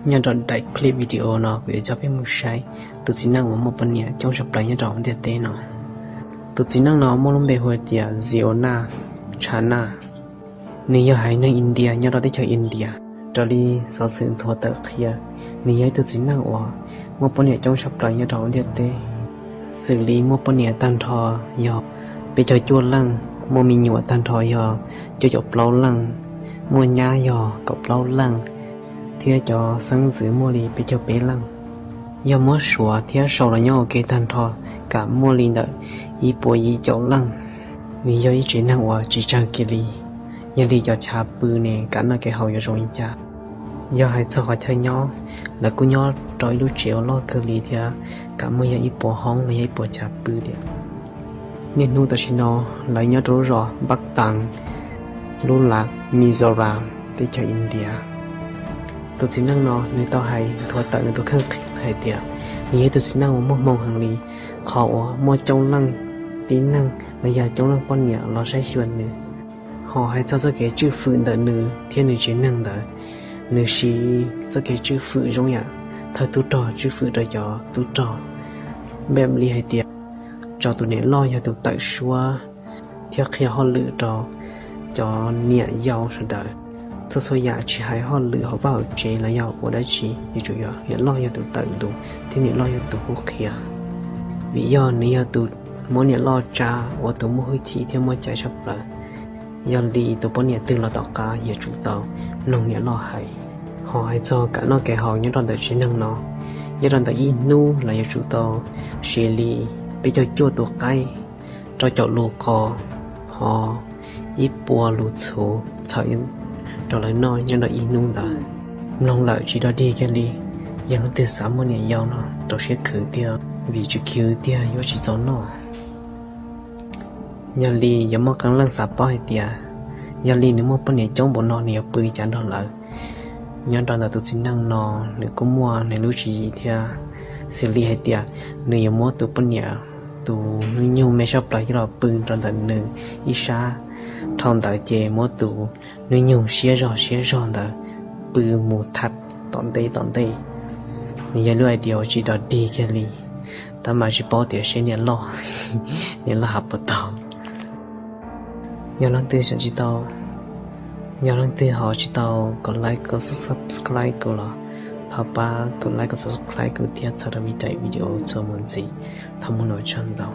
Nyob rau daim clip video no kuv yuav coj peb mus saib tus txiv neej uas muaj poj niam coob tshaj plaws nyob rau ntiaj teb no. Tus txiv neej no muaj lub npe hu tias Ziona Chana. Nws yog haiv neeg India nyob rau teb chaws India. Raws li xov xwm nthuav tawm qhia, nws yog ib tug txiv neej uas muaj poj niam coob tshaj plaws nyob rau ntiaj teb. Xws li muaj poj niam tag nrho yog peb caug cuaj leej, muaj me nyuam tag nrho yog cuaj caum plaub leej, muaj nyab yog kaum plaub leej, thiab cov xeeb ntxwv muaj li peb caug peb leej. Yog muab suav thiab sau los nyob ua ke tag nrho, kam muaj li ntawm ib puas yim caum leej. Nws yog ib tsev neeg uas tsis tsawg kiag li. Yog li cov chav pw ne, kam noj kev haus yuav zoo li cas? Yog hais txog qhov chaw nyob, lawv kuj nyob rau ib lub tsev uas loj kawg li thiab, kam muaj yog ib puas hoob los yog ib puas chav pw tiag. Niaj hnub tam sim no lawv nyob rau lub zos Npab Taas, lub lav Mizoram, teb chaws India. Tus txiv neej no nws tau hais nthuav tawm nws tus kheej hais tias nws yog ib tug txiv neej uas muaj hmoo heev li, qhov uas muaj coob leej tib neeg los yog coob leej poj niam los saib xyuas nws. Ho hais txog txoj kev tswj fwm ntawm nws thiab nws tsev neeg ntawd, nws siv txoj kev tswj fwm zoo yam thawj tub rog tswj fwm rau cov tub rog, npe li hais tias tso tus niam loj yog tus tawm suab thiab qhia hauj lwm rau cov niam yau sawv daws. Txhua txhua yam tsis hais hauj lwm hauv vaj hauv tsev los yog ua dab tsi, yuav tsum yog niam loj yog tus tawm lus thiab niam loj yog tus hu qhia. Vim yog nws yog tus muab niam loj tsa ua tus muaj hwj chim thiab muaj cai tshaj plaws. Yog li tus poj niam twg los tom qab yuav tsum tau mloog niam loj hais. Ho hais txog kev noj kev haus nyob rau ntawm tsev neeg no, nyob rau ntawm ib hnub los yuav tsum tau siv li peb caug cuaj tus qaib, rau caum lus qos, ho ib puas lus txhuv txhawm rau lawv noj nyob rau ib hnub ntawd. Mloog lawm tsis dog dig kiag li. Yog leej twg xav muaj niam yau no rau siab khwv tiag, vim tsis khwv tiag yuav tsis txaus noj. Yog li yuav muaj qee leej xav paub hais tias, yog li nws muaj poj niam coob npaum no nws yuav pw li cas nrog lawv? Nyob rau ntawm tus txiv neej no, nws kuj muaj nws lub tswv yim thiab. Xws li hais tias nws yuav muab tus poj niam tus hnub nyoog me sab plaws coj los pw rau ntawm nws ib sab. Dhau ntawd ces muab tus hnub nyoog siab zog siab zog ntawd pw mus thab tom ntej tom ntej. Nws yog lub idea uas tsis dog dig kiag li, tab mas tsis paub tias seb niam loj, niam loj has puas tau. Yog leej twg xav tsis tau, yog leej twg ho tsis tau kom like kom subscribe kuv los thov pab kom like kom subscribe kuv thiab txhawb rau me daim video txuas mus ntxiv. Thov mus nua tshaj ntau.